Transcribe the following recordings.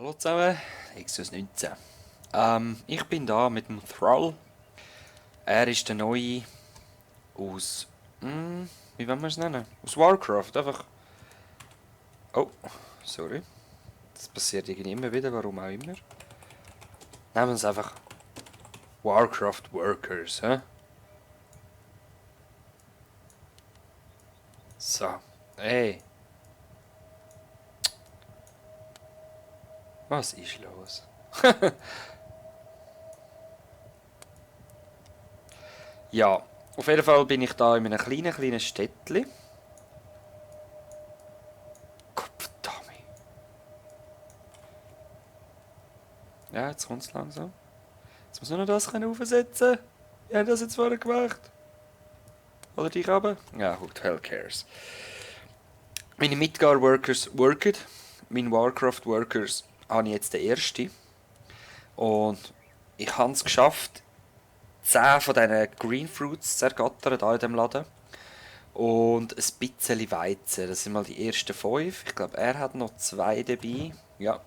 Hallo zusammen, Exos 19. Ich bin da mit dem Thrall. Er ist der Neue aus. Wie wollen wir es nennen? Aus Warcraft, einfach. Oh, sorry. Das passiert irgendwie immer wieder, warum auch immer. Nehmen wir es einfach Warcraft Workers, hä? So. Hey. Was ist los? Ja, auf jeden Fall bin ich da in einem kleinen Städtchen. Gottverdammt. Ja, jetzt kommt es langsam. Jetzt muss nur noch das aufsetzen. Wir haben das jetzt vorher gemacht. Oder dich aber? Ja, gut, hell cares. Meine Midgar-Workers worken. Meine Warcraft-Workers habe ich jetzt den ersten. Und ich habe es geschafft, 10 von diesen Green Fruits zu ergattern hier in diesem Laden. Und ein bisschen Weizen. Das sind mal die ersten 5. Ich glaube, er hat noch 2 dabei. Ja.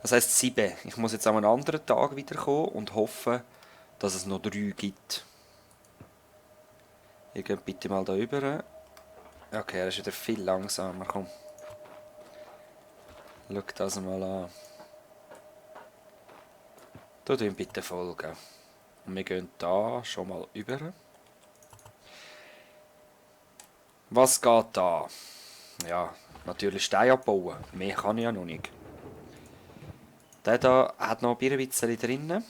Das heisst 7. Ich muss jetzt an einem anderen Tag wiederkommen und hoffen, dass es noch 3 gibt. Ihr geht bitte mal da rüber. Okay, er ist wieder viel langsamer. Komm. Schau das mal an. Du ihm bitte folgen. Und wir gehen da schon mal über. Was geht da? Ja, natürlich Steine abbauen. Mehr kann ich ja noch nicht. Der da hat noch ein bisschen drin.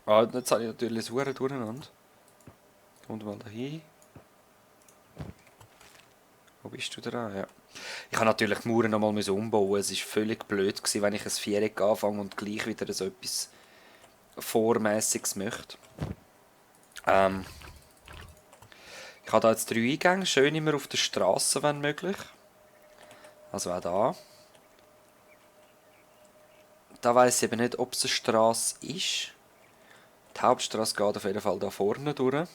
Ah, jetzt habe ich natürlich das Huren durcheinander. Kommt mal da hin. Wo bist du dran? Ja. Ich habe natürlich die Mauern nochmal umbauen. Es war völlig blöd gewesen, wenn ich ein Viereck anfange und gleich wieder so etwas Vormäßiges möchte. Ich habe da jetzt 3 Eingänge, schön immer auf der Straße, wenn möglich. Also auch da. Da weiss ich eben nicht, ob es eine Straße ist. Die Hauptstraße geht auf jeden Fall da vorne durch.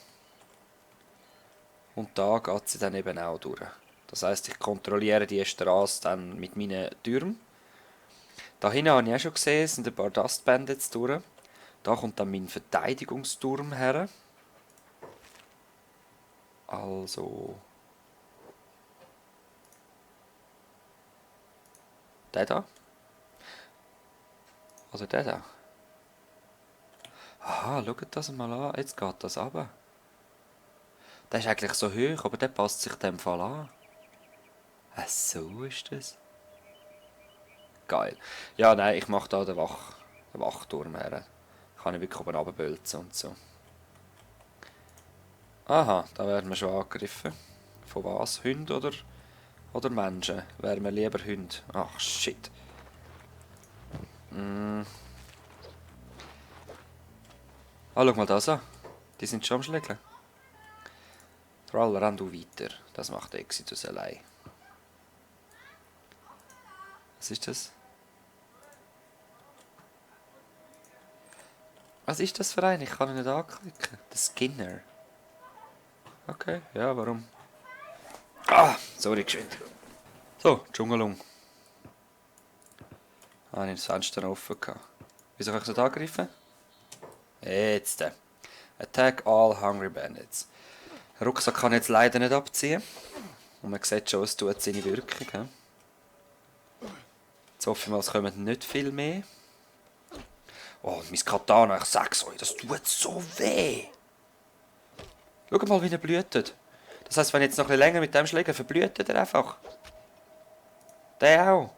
Und da geht sie dann eben auch durch. Das heisst, ich kontrolliere die Straße dann mit meinen Türmen. Da hinten habe ich auch schon gesehen, sind ein paar Dust Bandits durch. Da kommt dann mein Verteidigungsturm her. Also. Der da. Also der da. Aha, schaut das mal an. Jetzt geht das runter. Der ist eigentlich so hoch, aber der passt sich dem Fall an. So ist das. Geil. Ja, nein, ich mache da den Wachturm her. Kann ich wirklich oben runterbölzen und so. Aha, da werden wir schon angegriffen. Von was? Hunde oder Menschen? Wären wir lieber Hunde? Ach, shit. Ah, schau mal das an. Die sind schon am Schlägeln. Thrall, renn du weiter. Das macht Exitus allein. Was ist das? Was ist das für ein? Ich kann ihn nicht anklicken. Der Skinner. Okay, ja, warum? Ah, sorry, geschwind. So, Dschungelung. Ah, ich habe das Fenster offen gehabt. Wieso kann ich das angreifen? Jetzt. Attack all hungry bandits. Den Rucksack kann ich jetzt leider nicht abziehen. Und man sieht schon, es tut seine Wirkung. He? Jetzt hoffe ich mal, es kommen nicht viel mehr. Oh, mein Katana, ich sag's euch, das tut so weh. Schau mal, wie er blühtet. Das heisst, wenn ich jetzt noch ein bisschen länger mit dem schläge, verblühtet er einfach. Der auch.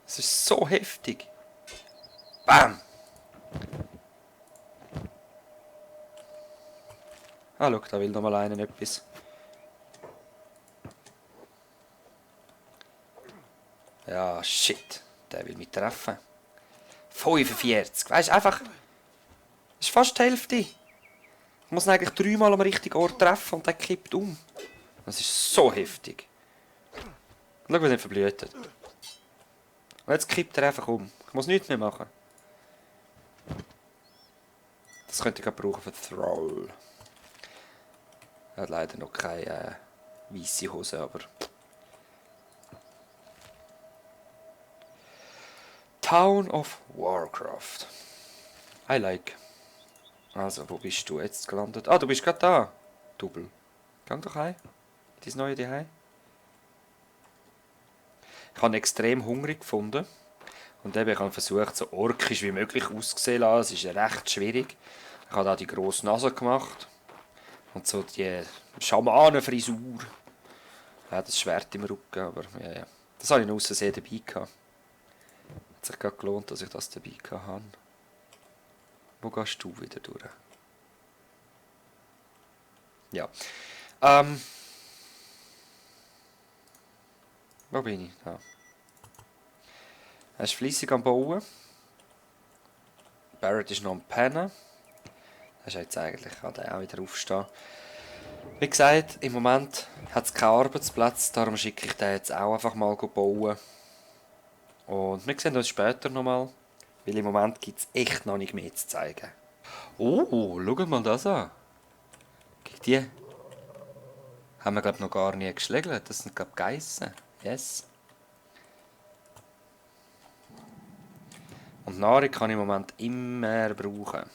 Das ist so heftig. Bam! Ah, schau, da will noch mal einer etwas. Ja, shit. Der will mich treffen. 45. Weißt du, einfach. Das ist fast die Hälfte. Ich muss ihn eigentlich 3-mal am richtigen Ort treffen und der kippt um. Das ist so heftig. Schau, wie er verblühtet. Und jetzt kippt er einfach um. Ich muss nichts mehr machen. Das könnte ich gerade brauchen für Thrall. Er hat leider noch keine weiße Hose, aber... Town of Warcraft. I like. Also, wo bist du jetzt gelandet? Ah, du bist gerade da. Double. Gang doch heim. Dein neue Zuhause. Ich habe ihn extrem hungrig gefunden. Und eben, ich habe versucht, so orkisch wie möglich auszusehen zu lassen. Es ist recht schwierig. Ich habe da die grosse Nase gemacht. Und so die Schamanenfrisur. Ja, das Schwert im Rücken, aber ja. Das habe ich noch aussehen dabei gehabt. Hat sich gerade gelohnt, dass ich das dabei hatte. Wo gehst du wieder durch? Ja. Wo bin ich? Da. Er ist fleissig am Bauen. Barrett ist noch am Pennen. Er ist jetzt eigentlich, kann er auch wieder aufstehen. Wie gesagt, im Moment hat es keinen Arbeitsplatz, darum schicke ich den jetzt auch einfach mal bauen. Und wir sehen uns später nochmal, weil im Moment gibt es echt noch nicht mehr zu zeigen. Oh, schau mal das an. Guck die. Haben wir glaube noch gar nie geschlägelt. Das sind glaube Geissen. Yes. Und Nahrung kann ich im Moment immer brauchen.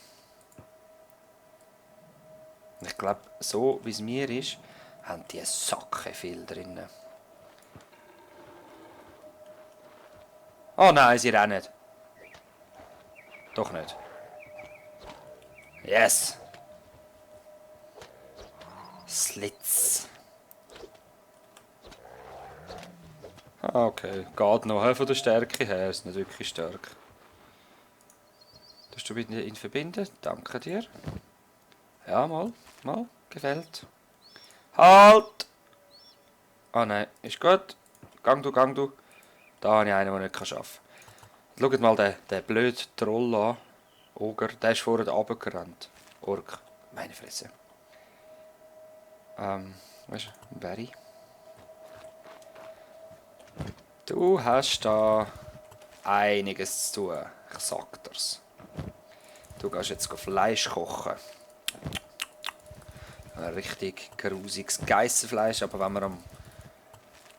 Ich glaube, so wie es mir ist, haben die Sacke viel drin. Oh nein, sie rennen. Doch nicht. Yes! Slitz. Ah, okay. Geht noch. Von der Stärke her ist nicht wirklich stark. Darfst du mit ihn verbinden? Danke dir. Ja, mal. Gefällt. Halt! Ah nein, ist gut. Gang du. Da habe ich einen, der nicht arbeiten kann. Schaut mal den blöden Troll an. Oger, der ist vorher runtergerannt. Ork. Meine Fresse. Weißt du, Barry? Du hast da einiges zu tun. Ich sag dir's. Du gehst jetzt Fleisch kochen. Ein richtig grusiges Geissenfleisch, aber wenn man am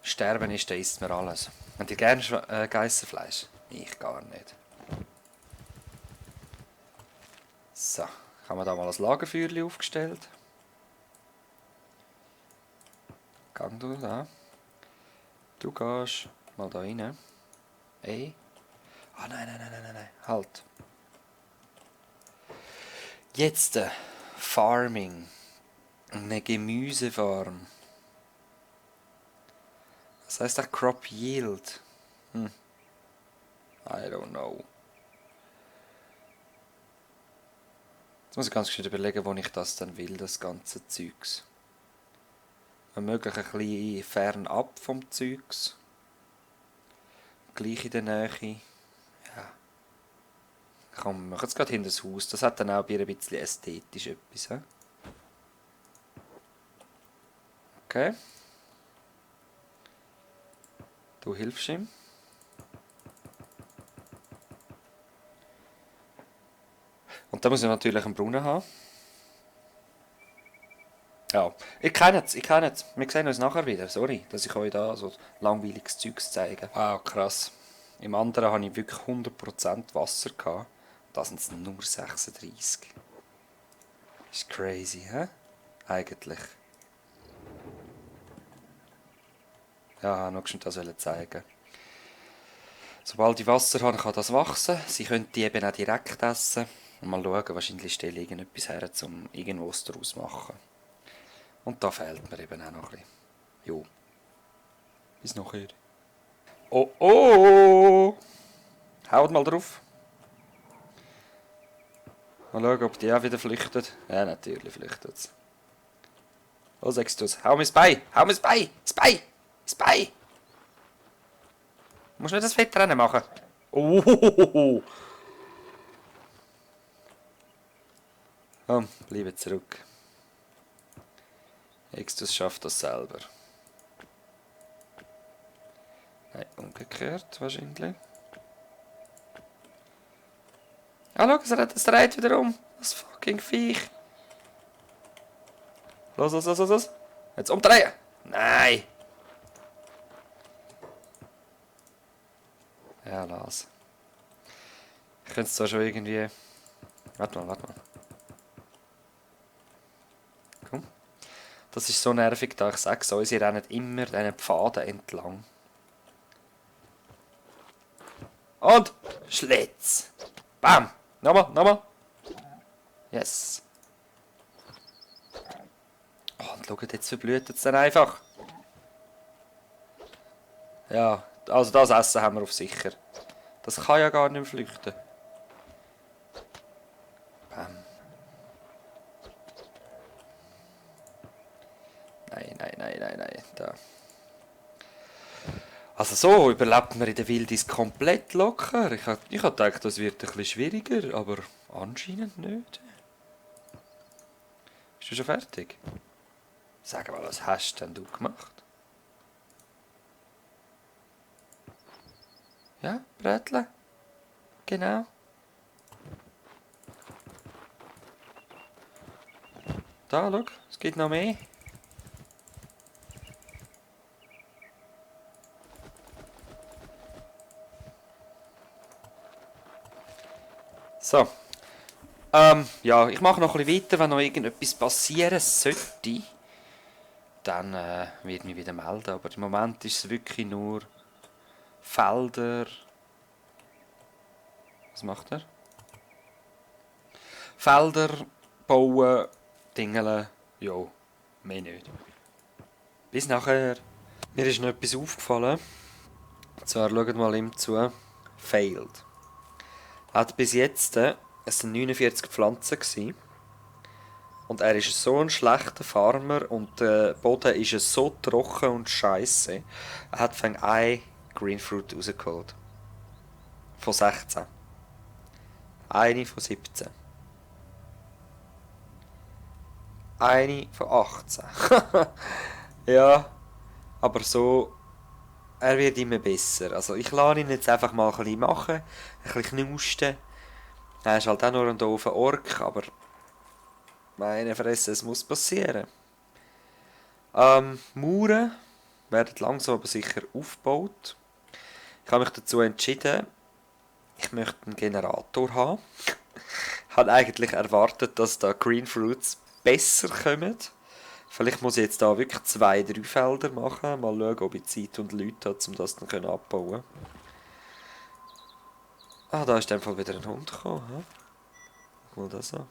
Sterben ist, dann isst man alles. Habt ihr gerne Geissenfleisch? Ich gar nicht. So, haben wir da mal ein Lagerfeuerchen aufgestellt. Gang du da. Du gehst mal da rein. Ey. Ah, nein. Halt. Jetzt Farming. Eine Gemüsefarm. Was heißt das Crop Yield? I don't know. Jetzt muss ich ganz schön überlegen, wo ich das dann will, das ganze Zeugs. Wenn möglich ein bisschen fernab vom Zeugs. Gleich in der Nähe. Ja. Komm, wir machen es gerade hinter das Haus. Das hat dann auch ein bisschen ästhetisch etwas. He? Okay. Du hilfst ihm. Und da muss ich natürlich einen Brunnen haben. Ja, ich kenne es. Wir sehen uns nachher wieder. Sorry, dass ich euch da so langweiliges Zeugs zeige. Wow, krass. Im anderen hatte ich wirklich 100% Wasser. Da sind es nur 36. Ist crazy, hä? Eigentlich. Ja, noch schon das zeigen. Sobald ich Wasser habe, kann das wachsen. Sie können die eben auch direkt essen. Und mal schauen, wahrscheinlich stelle ich irgendetwas her, um irgendwas daraus zu machen. Und da fehlt mir eben auch noch ein bisschen. Jo. Bis nachher. Oh! Haut mal drauf. Mal schauen, ob die auch wieder flüchtet. Ja, natürlich flüchtet es. Was sagst du? Hau mir das Bein! Das Bein! Du musst nicht das Fettrennen machen. Oh! Komm, bleibe zurück. Extus schafft das selber. Nein, umgekehrt wahrscheinlich. Ah, schau, es dreht wieder um. Das fucking Viech. Los. Jetzt umdrehen. Nein. Ja, lass. Ich könnte es zwar schon irgendwie... Warte mal. Komm. Das ist so nervig, da ich sage so, sie rennen immer diesen Pfaden entlang. Und Schlitz! Bam! Nochmal! Yes! Oh, und schaut, jetzt verblüht es dann einfach. Ja, also das Essen haben wir auf sicher. Das kann ja gar nicht mehr flüchten. Bam. Nein. Da. Also so überlebt man in der Wildnis komplett locker. Ich hab gedacht, das wird ein bisschen schwieriger, aber anscheinend nicht. Bist du schon fertig? Sag mal, was hast denn du gemacht? Ja, Brätle? Genau. Da, schau, es gibt noch mehr. So. Ja, ich mache noch ein bisschen weiter, wenn noch irgendetwas passieren sollte. Dann werde ich mich wieder melden. Aber im Moment ist es wirklich nur Felder. Was macht er? Felder bauen, dingeln, ja, mehr nicht. Bis nachher. Mir ist noch etwas aufgefallen. Und zwar, schaut mal ihm zu. Failed. Er hat bis jetzt, es waren 49 Pflanzen gewesen. Und er ist so ein schlechter Farmer und der Boden ist so trocken und scheiße. Er hat von ein Greenfruit rausgeholt. Von 16. Eine von 17. Eine von 18. Ja, aber so, er wird immer besser. Also ich lasse ihn jetzt einfach mal ein bisschen machen, ein bisschen knusten. Er ist halt auch nur ein doofer Ork, aber meine Fresse, es muss passieren. Mauern werden langsam aber sicher aufgebaut. Ich habe mich dazu entschieden, ich möchte einen Generator haben. Ich habe eigentlich erwartet, dass da Greenfruits besser kommen. Vielleicht muss ich jetzt da wirklich 2-3 Felder machen. Mal schauen, ob ich Zeit und Leute habe, um das dann abbauen. Ah, da ist einfach wieder ein Hund gekommen. Hm? Guck mal das an.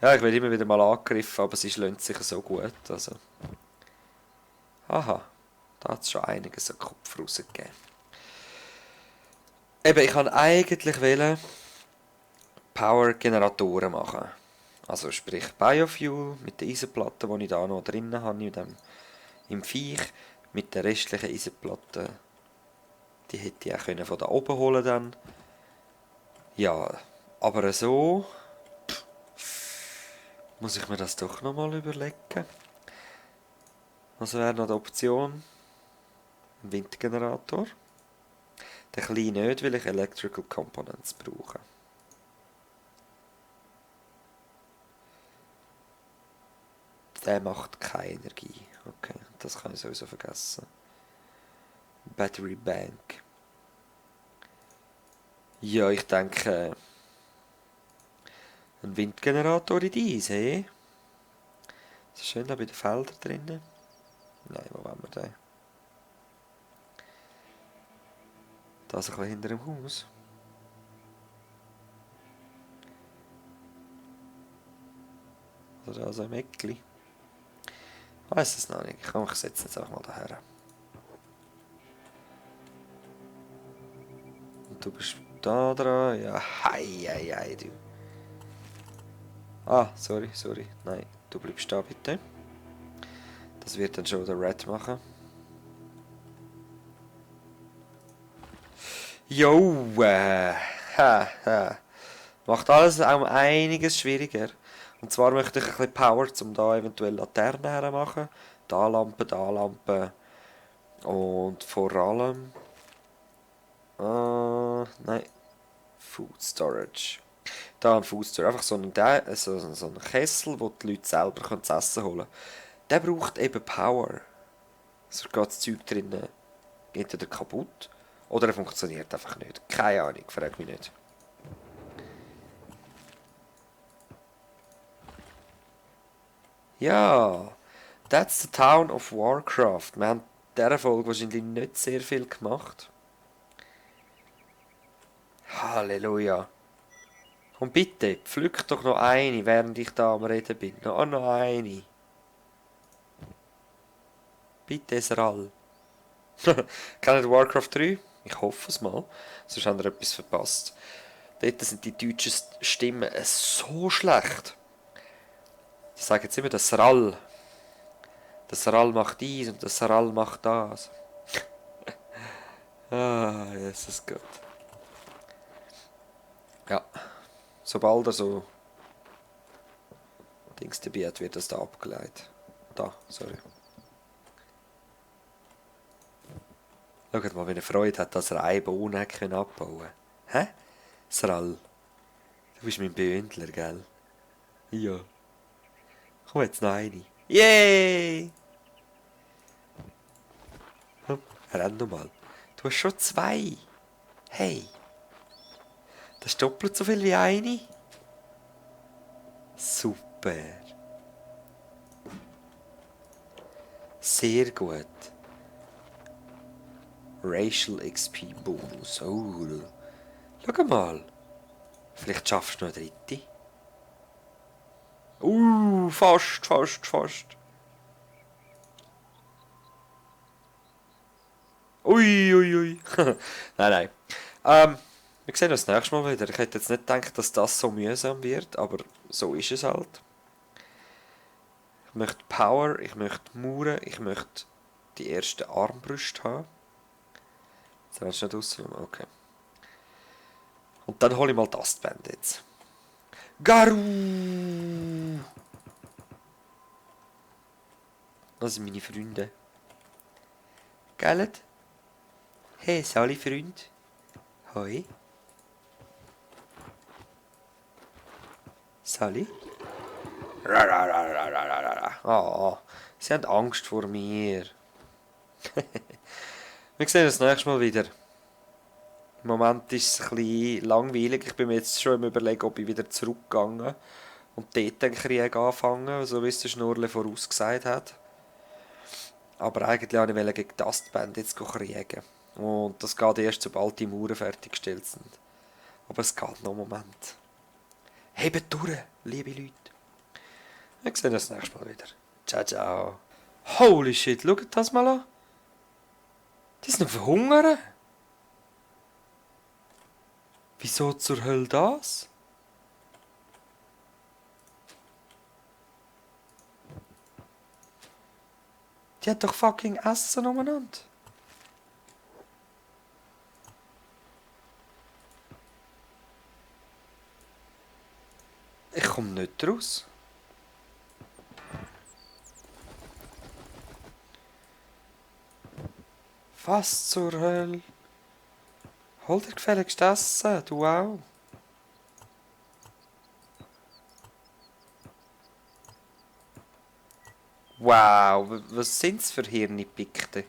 Ja, ich werde immer wieder mal angegriffen, aber sie schlönt sich so gut. Also. Aha, da hat es schon einiges an Kopf rausgegeben. Eben, ich wollte eigentlich Power-Generatoren machen. Also sprich Biofuel mit der Eisenplatte, die ich da noch drin habe, im Viech. Mit der restlichen Eisenplatte, die hätte ich auch können von da oben holen dann. Ja, aber so muss ich mir das doch nochmal überlegen. Also wäre noch die Option, ein Windgenerator. Der kleine nicht, weil ich Electrical Components brauche. Der macht keine Energie. Okay, das kann ich sowieso vergessen. Battery Bank. Ja, ich denke, ein Windgenerator in dies, hey? Ist das schön da bei den Feldern drinnen? Nein, wo wollen wir den? Da ist ein bisschen hinter dem Haus. Oder da so ein Eckli. Ich weiss es noch nicht. Komm, ich setze jetzt einfach mal daher. Und du bist da dran. Ja, hei, du. Ah, sorry. Nein, du bleibst da bitte. Das wird dann schon der Red machen. Jo, macht alles auch einiges schwieriger. Und zwar möchte ich ein bisschen Power, um da eventuell Laternen hermachen. Da Lampe. Und vor allem... nein. Food Storage. Da ein Food Storage. Einfach so ein Kessel, wo die Leute selber das Essen holen können. Der braucht eben Power. So geht das Zeug drinnen, geht wieder kaputt. Oder er funktioniert einfach nicht. Keine Ahnung, frag mich nicht. Ja, that's the town of Warcraft. Wir haben in dieser Folge wahrscheinlich nicht sehr viel gemacht. Halleluja. Und bitte, pflück doch noch eine, während ich da am Reden bin. Noch eine. Bitte, Sral. Kennt ihr Warcraft 3? Ich hoffe es mal. Sonst habt ihr etwas verpasst. Dort sind die deutschen Stimmen so schlecht. Die sagen jetzt immer, der Sral. Der Sral macht dies und der Sral macht das. Ah, Jesus Gott. Ja. Sobald er so Dings dabei hat, wird das da abgeleitet. Da, sorry. Schaut mal, wenn er Freude hat, dass er eine Bohne abbauen konnte. Hä? Sral. Du bist mein Bündler, gell? Ja. Komm jetzt noch eine. Yay! Hm, renn noch mal. Du hast schon zwei. Hey. Das ist doppelt so viel wie eine. Super. Sehr gut. Racial XP Bonus. Oh. Schau mal. Vielleicht schaffst du noch eine dritte. Fast. Ui. Nein. Wir sehen uns das nächste Mal wieder. Ich hätte jetzt nicht gedacht, dass das so mühsam wird, aber so ist es halt. Ich möchte Power, ich möchte Mauern, ich möchte die erste Armbrust haben. Jetzt willst du nicht rausnehmen? Okay. Und dann hole ich mal das Band jetzt. Garu! Das sind meine Freunde. Gell? Hey, Sally Freund. Hoi. Sally? Ah, sie haben Angst vor mir. Wir sehen uns das nächste Mal wieder. Im Moment ist es ein bisschen langweilig. Ich bin mir jetzt schon im Überlegen, ob ich wieder zurückgegangen und dort den Krieg anfangen, so wie es der Schnurrle vorausgesagt hat. Aber eigentlich wollte ich gegen das Band jetzt kriegen. Und das geht erst, sobald die Mauern fertiggestellt sind. Aber es geht noch einen Moment. Hebt durch, liebe Leute. Wir sehen uns das nächste Mal wieder. Ciao. Holy shit, schaut das mal an. Die sind verhungern. Wieso zur Hölle das? Die hat doch fucking Essen umeinander. Ich komme nicht raus. Was zur Hölle? Hol dir gefälligst Essen, du auch. Wow, was sind's für Hirnipikte?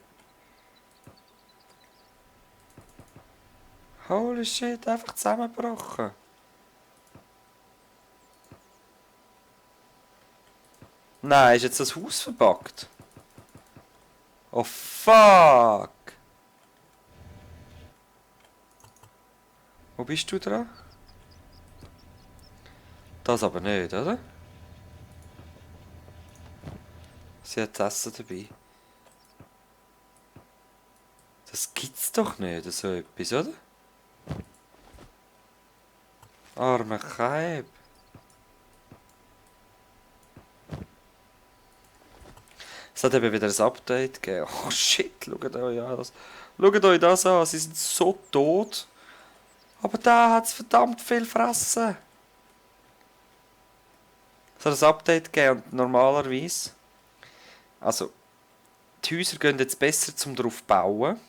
Holy shit, einfach zusammengebrochen. Nein, ist jetzt das Haus verbuggt? Oh fuck! Wo bist du dran? Das aber nicht, oder? Sie hat das Essen dabei. Das gibt's doch nicht, so etwas, oder? Arme Kaib. Es hat eben wieder ein Update gegeben. Oh shit, schaut euch das. Schaut euch das an, sie sind so tot. Aber da hat es verdammt viel fressen. Es hat ein Update gegeben und normalerweise... Also, die Häuser gehen jetzt besser zum drauf bauen.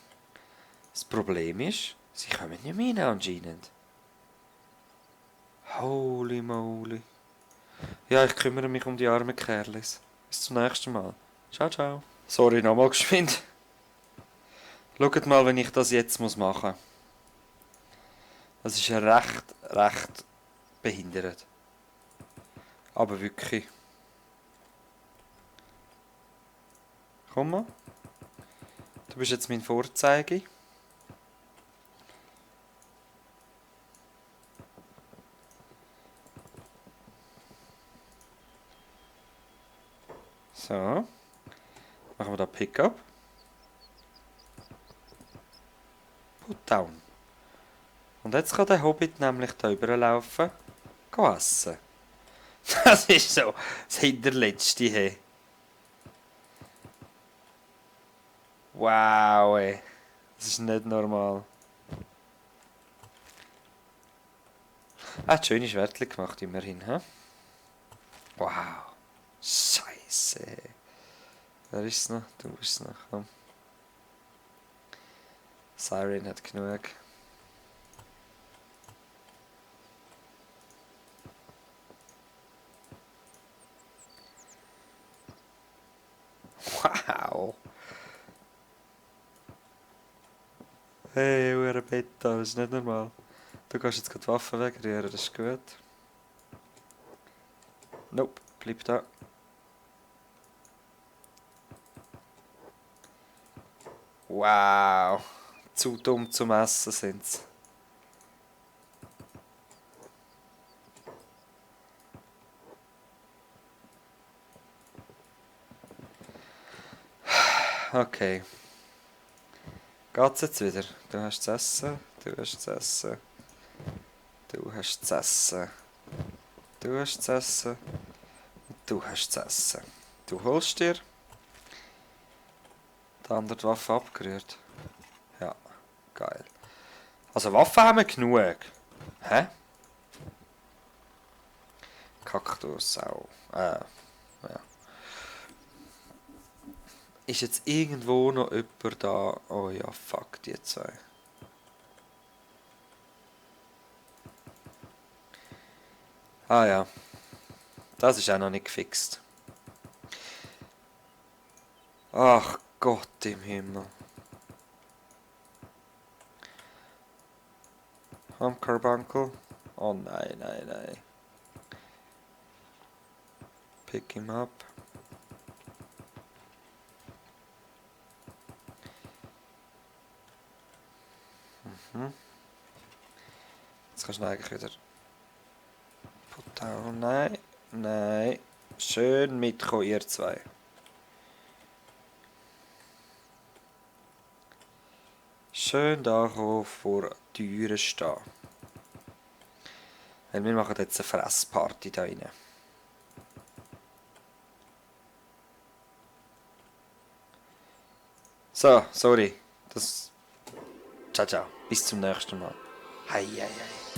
Das Problem ist, sie kommen nicht mehr rein anscheinend. Holy moly. Ja, ich kümmere mich um die armen Kerlis. Bis zum nächsten Mal. Ciao. Sorry, nochmal geschwind. Schaut mal, wenn ich das jetzt machen muss. Das ist recht behindert. Aber wirklich. Komm mal. Du bist jetzt mein Vorzeige. So. Machen wir da Pickup. Put down. Und jetzt kann der Hobbit nämlich da rüberlaufen. Gehen essen. Das ist so das Hinterletzte. Hey. Wow, ey. Das ist nicht normal. Er hat schöne Schwertchen gemacht, immerhin. He? Wow. Scheiße. Wer ist es noch? Du bist es noch. Komm. Siren hat genug. Wow. Hey, euer Beta, das ist nicht normal. Du kannst jetzt gerade die Waffen wegrühren, das ist gut. Nope, bleib da. Wow. Zu dumm zum Essen sind sie. Okay. Geht's jetzt wieder? Du hast zu essen, du hast zu essen, du hast zu essen, du hast zu essen und du hast zu essen. Du holst dir die andere Waffe abgerührt. Ja, geil. Also Waffen haben wir genug. Hä? Kaktus auch. Ja. Ist jetzt irgendwo noch jemand da? Oh ja, fuck, die zwei. Ah ja. Das ist auch noch nicht gefixt. Ach Gott im Himmel. Carbuncle. Oh nein, nein, nein. Pick him up. Jetzt kannst du ihn eigentlich wieder... Put down. Nein, nein. Schön mitkommen, ihr zwei. Schön da vor der Türe stehen. Weil wir machen jetzt eine Fressparty da rein. So, sorry. Das... Ciao, ciao. Bis zum nächsten Mal. Hei, hei, hei.